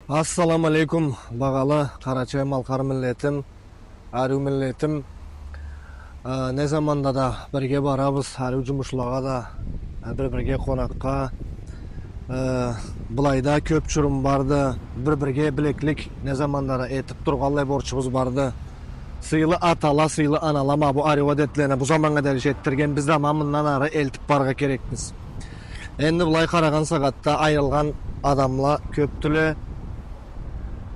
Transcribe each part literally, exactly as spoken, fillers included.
Ассаламу алейкум, багъалы къарачай-малкъар миллетим, ариу миллетим. Э, не заманда да бирге барабыз, ариу джумушлагъа да, э, бир-бирге къонакъгъа. Э, былайда кёб чурум барды, бир-бирге билеклик не заманда да этиб тургъанлай борчубуз барды. Сыйлы атала, сыйлы анала ма бу ариу адетлени бу заманнга дери джетдирген, биз да ма мындан ары элтиб барыргъа керекбиз. Энди былай къарагъан сагъатда айырылгъан адамла кёбдюле.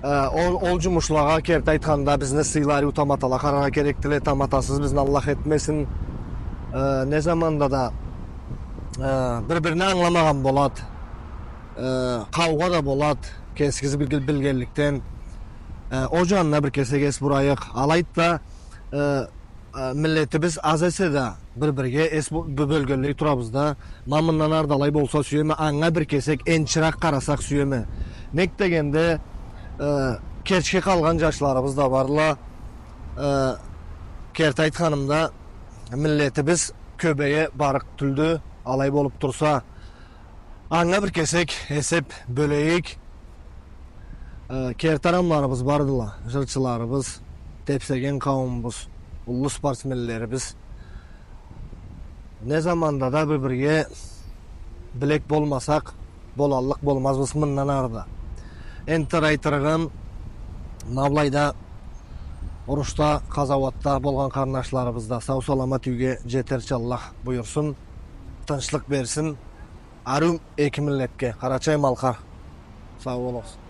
Э, ол, ол джумушлагъа, керти айтханда, бизни сыйлы ариу таматала къараргъа керекдиле, таматасыз бизни Аллах этмесин. Э, не заманда да, э, бир-бирин ангыламагъан болад. Э, къаугъа да болад, кесигиз билгил-, билгенликден. Э, ол джанына бир кесек эс бурайыкъ. Алайды да, э, э, миллетибиз аз эсе да, бир-бирге эс бо-, бё-, бёлгенлей турабыз да. Ма мындан ары да алай болса сюеме, анга бир кесек энчирек къарасакъ сюеме. Нек дегенде, э, кечге къалгъан джашларыбыз да барла. Э, керти айтханымда, миллетибиз кёбейе барыкъ тюлдю, алай болуб турса. Анга бир кесек эсеб бёлейик. Э, керти адамларыбыз бардыла, джырчыларыбыз, тебсеген къауумубуз, уллу спортсменлерибиз. Не заманда да бир-бирге билек болмасакъ, болаллыкъ болмазбыз мындан ары да. Энтда айтырыгъым, ма былайда урушда, къазауатда болгъан къарнашларыбыз да сау-саламат юйге джетерча Аллах буюрсун, тынчлыкъ берсин. Ариу эки миллетге, къарачай-малкъар. Сау болугъуз.